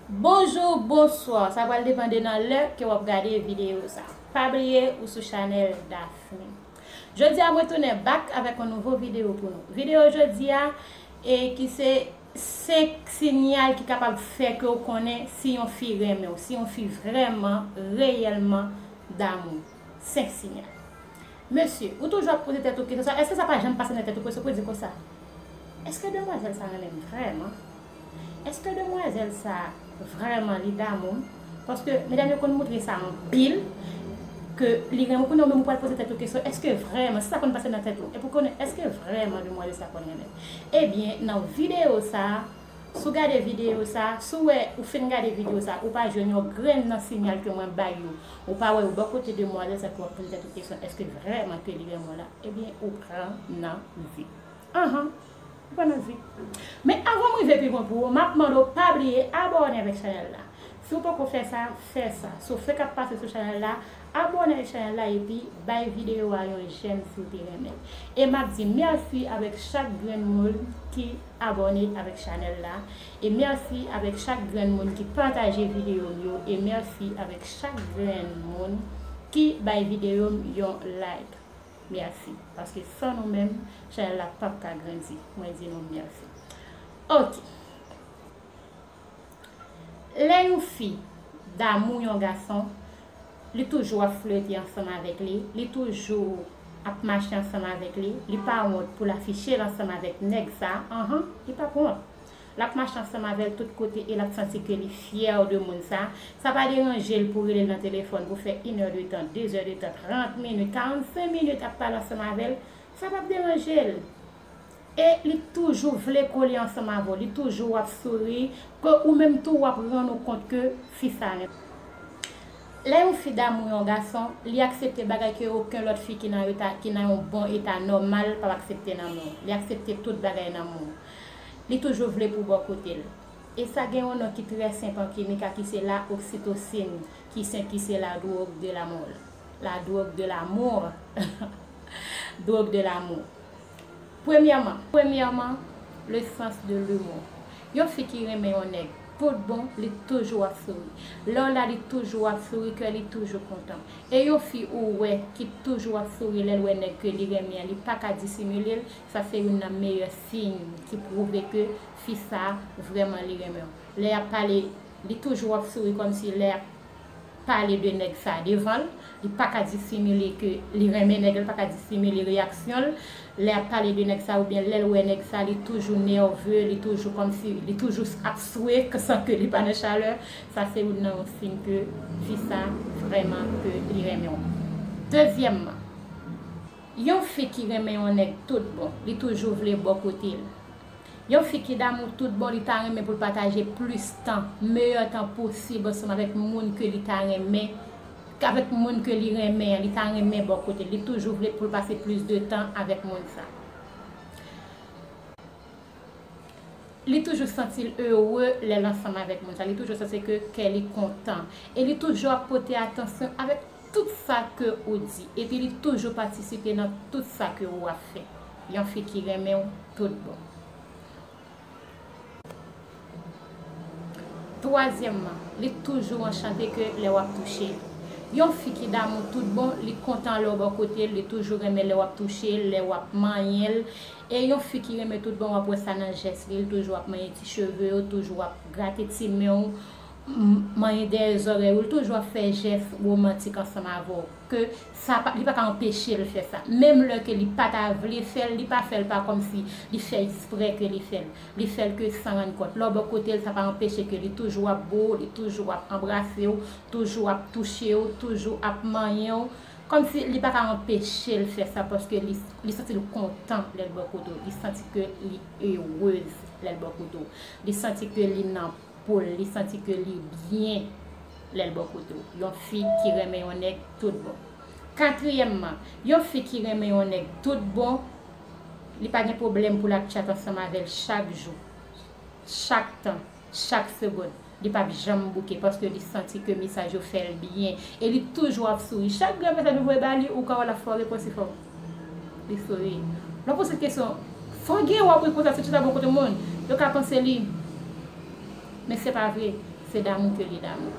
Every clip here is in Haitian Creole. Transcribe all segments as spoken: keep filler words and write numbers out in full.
Bonjou, bonswa. Sa pral depann de nan lè ke w ap gade videyo sa. Pa bliye ou sou chanèl Daphne. Jodi a mwen tounen back avèk yon nouvo videyo pou nou. Videyo jodi a e ki se senk sinyal ki kapab fè ke w konnen si yon fi renmen w, si yon fi vrèman, reyèlman damou. Senk sinyal. Mesye, ou toujou ap poze tèt ou kesyon sa, èske sa pa janm pase nan tèt ou kesyon pou di konsa? Èske demwazèl sa renmen m vrèman? Èske demwazèl sa vrèman li damou m? Paske medam yo konn moutre sa anpil ke li renmen w, kounye a ou menm ou pral poze tèt ou kesyon, èske vrèman, si sa konn pase nan tèt ou, epi w konnen èske vrèman demwazèl sa konn renmen m? Ebyen, nan videyo sa, si w gade videyo sa, si w wè ou fin gade videyo sa, ou pa jwenn yon grenn nan sinyal ke mwen bay yo, ou pa wè yo bò kote demwazèl sa ke w ap poze tèt ou kesyon, èske vrèman ke li renmen w la? Ebyen, ou pran nan vi. Anhan, ou pran nan vi. Men avan m rive pi lwen pou ou, m ap mande w pa bliye abòne avèk chanèl la. Si w poko fè sa, fè sa. Si w fenk ap pase sou chanèl la, abòne avèk chanèl la epi bay videyo a yon jèm si w te renmen l. E m ap di mèsi avèk chak grenn moun ki abòne avèk chanèl la. E mèsi avèk chak grenn moun ki pataje videyo m yo. E mèsi avèk chak grenn moun ki bay videyo m yon like. Mèsi. Paske san nou menm, chanèl la p ap ka grandi. Mwen di nou mèsi. Ok. Lè yon fi damou yon gason, li toujou ap flète ansanm avèk li, li toujou ap mache ansanm avèk li, li pa wont pou l afiche l ansanm avèk nèg sa, anhan, li p ap wont. L ap mache ansanm avè l tout kote e l ap santi ke li fyè de moun sa. Sa pa deranje l pou rele l nan telefòn pou fè inè de tan, dezè de tan, trant minit, karannsenk minit ap pale ansanm avè l. Sa p ap deranje l. E li toujou vle kole ansanm avè w. Li toujou w ap souri, ke ou menm tou w ap rann ou kont ke fi sa renmen w. Lè yon fi damou yon gason, li aksepte bagay ke okenn lòt fi ki nan eta, ki nan yon bon eta nòmal p ap aksepte nan men w. Li aksepte tout bagay nan men w. Li toujou vle pou bò kote l. E sa gen yon non ki trè senp an kimika ki se la oksitosin, ki se, ki se la drogue de l'amour. La drogue de l'amour. Drogue de l'amour. Premyèman, premyèman, le sens de l'humour. Yon fi ki renmen yon nèg tout bon, li toujou ap souri. Lè w la, li toujou ap souri, kè li toujou kontan. E yon fi ou wè ki toujou ap souri lè l wè nèg ke li renmen an, li pa ka disimile l, sa se youn nan meyè siy ki pwouve ke fi sa vrèman li renmen w. Lè y ap pale, li toujou ap souri kòmsi lè y ap pale de nèg sa devan l, li pa ka disimile ke li renmen nèg la, li pa ka disimile reyaksyon l lè y ap pale de nèg sa, oubyen lè l wè nèg sa, li toujou nève, li toujou kòmsi, li toujou ap swek san ke li pa nan chalè. Sa se youn nan yon siy ke fi sa vrèman ke li renmen w. Dezyèmman, yon fi ki renmen yon nèg tout bon, li toujou vle bò kote l. Yon fi ki damou tout bon, li ta renmen pou l pataje plis tan, meyè tan posib ansanm avèk moun ke li ta renmen, avèk moun ke li renmen an, li ta renmen bò kote l. Li toujou vle pou l pase plis de tan avèk moun sa. Li toujou santi l ere lè l ansanm avèk moun sa. Li toujou santi ke kè li kontan. E li toujou ap pote atansyon avèk tout sa ke ou di. Epi li toujou patisipe nan tout sa ke ou ap fè. Yon fi ki renmen w tout bon. Twazyèmman, li toujou anchante ke lè w ap touche l. Yon fi ki damou tout bon, li kontan lè w bò kote l, li toujou renmen lè w ap touche l, lè w ap manyen l. E yon fi ki renmen tout bon, w ap wè sa nan jès li, li toujou ap manyen ti cheve w, toujou ap grate ti men w, m-, manyen dèyè zòrèy ou, li toujou ap fè jès womantik ansanm avè w. Ke sa pa, li pa ka anpeche l fè sa. Menm lè ke li pa ta vle fè l, li pa fè l pa kòmsi li fè eksprè ke li fè l. Li fè l ke san rann kont. Lè w bò kote l, sa pa anpeche ke li toujou ap bo w, li toujou ap anbrase w, toujou ap touche w, toujou ap manyen w. Kòmsi li pa ka anpeche l fè sa paske li, li santi l kontan lè l bò kote w. Li santi ke li erez lè l bò kote w. Li santi ke li nan pou l, li santi ke li byen lè l bò kote w. Yon fi ki renmen yon nèg tout bon. Katriyèmman, yon fi ki renmen yon nèg tout bon, li pa gen pwoblèm pou l ap tchat ansanm avè l chak jou, chak tan, chak segonn. Li p ap janm bouke paske li santi ke mesaj yo fè l byen. E li toujou ap souri. Chak grenn mesaj ou voye ba li, ou ka wè l ap fè w reponn si fò. Li souri. Lè w poze kesyon, fò gen w ap reponn sa, se chita bò kote moun. Yo ka panse li. Men se pa vre. Mesye damou ke li damou.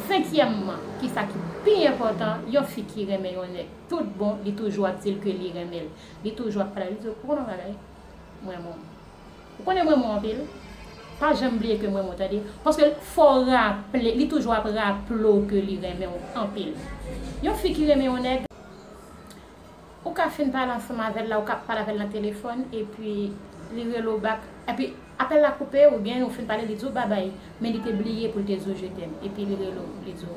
Senkyèmman, ki sa ki pi enpòtan, yon fi ki renmen yon nèg tout bon, li toujou ap di l ke li renmen l. Li toujou ap pale, li di, ou konnen yon bagay? Mwen renmen w. Ou konnen mwen renmen w anpil? Pa janm bliye ke mwen renmen w, tande. Paske fò w raple, li toujou ap raple w ke li renmen w anpil. Yon fi ki renmen yon nèg, ou ka fin pale ansanm avè l la, ou ka pale avè l nan telefòn, epi li rele w bak, epi apèl la koupe, oubyen ou fin pale, li di w babay, men li te bliye pou l te di w je t'aime, epi li rele w, li di w,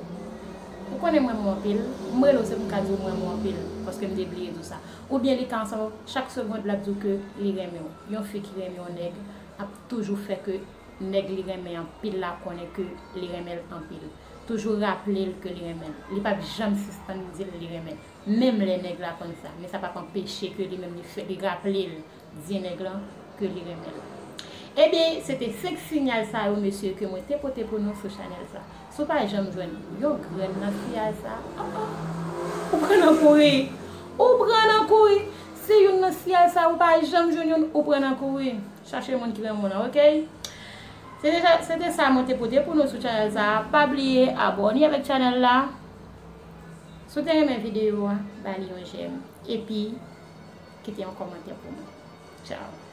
ou konnen mwen renmen w anpil, m rele w se pou m ka di w mwen renmen w anpil, paske m te bliye di w sa. Oubyen li ka ansanm, chak segond l ap di w ke li renmen w. Yon fi ki renmen yon nèg ap toujou fè ke nèg li renmen anpil la konnen ke li renmen l anpil. Toujou raple l ke li renmen l. Li p ap janm sispann di l li renmen l. Menm lè nèg la konn sa. Men sa p ap anpeche ke li menm li fè, li raple l, di nèg lan ke li renmen l. Ebyen, se te senk siyal sa yo, mesye, ke mwen te pote pou nou sou chanèl sa. Si w pa janm jwenn yon grenn nan siyal sa, ah, ah, ou pran nan kouri. Ou pran nan kouri. Si youn nan siyal sa, ou pa janm jwenn youn, ou pran nan kouri. Chache moun ki renmen w nan, oke? Se te, se te sa mwen te pote pou nou sou chanèl sa. Pa bliye abòne avèk chanèl la. Si w te renmen videyo a, ba li yon jèm. Epi, kite yon kòmantè pou mwen. Tchao.